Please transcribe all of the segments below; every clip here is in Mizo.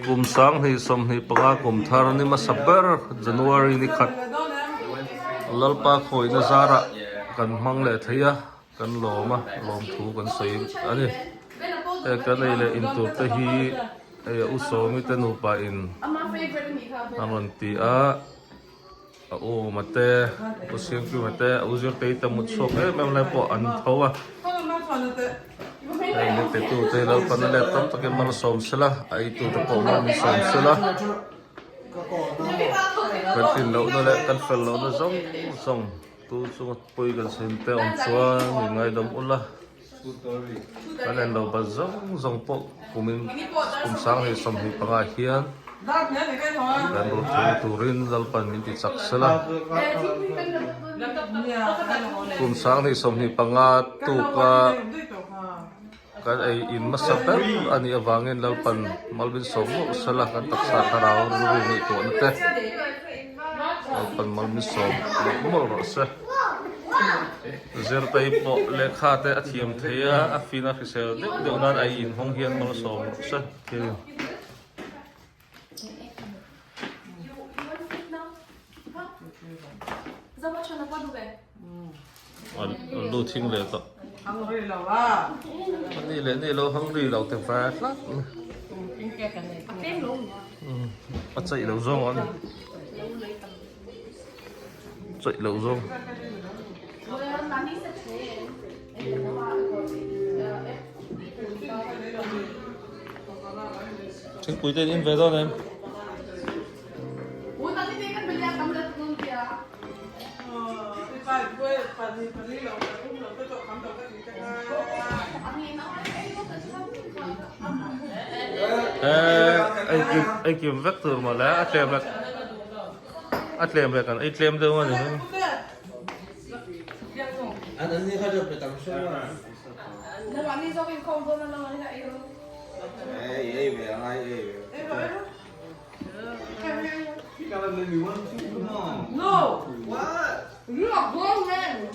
Kum 2025 kum thar ni hmasa ber January ni khat Lalpa khawihna zarah kan hmang leh thei a, kan lawm a, lawmthu kan sawi a ni. Hei kan ei leh in tur te hi hei a u Sawmi te nupa in an rawn ti a. A u mate, u Siangkima te, a u Zirtei te mut chhuak em em lai pawh an tho a. Heng min petu te hi Lalpan a let tam takin malsawm sela, a eitu te pawh mal min sawm sela. Kan tlin lohna leh kan fel lohna zawng zawng tu chunga pawi kan sawi te awm chuan min ngaidam ula. Kan en lo bat zawng zawng pawh kumin kum 2025 hian kan rut theihna turin Lalpan min ti chak sela. Kum 2025 tuka kan ei in hmasa ber a nih avangin Lalpan malmin sawm mawlh sela kan taksa thlarau rilru ngaihtuahna te Lalpan malmin sawm mawlh mawlh rawh se. Zirtei pawh lehkha te a thiam thei a, a fin a hrisel deuh deuh nan a inhawng hian malsawm rawh se ti. A lu thing leh tawh. A ni leh ni lo hungry lo te ve tlat. A chaih lo zawng a ni. Chaih loh zawng. Thingpui te in in ve dawn em? Ei kim vek tur mawle a tlem leh. A tlem leh kan ei tlem deuh a ni.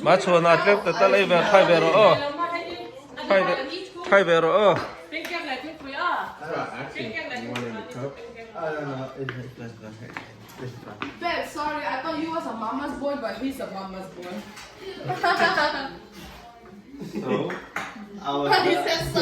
Mah chhuan ah tlem ta tal ei ve khai ve rawh aw. Khai ve khai ve rawh aw. Babe, sorry, I thought you was a mama's boy, but he's a mama's boy. So, I was He said so.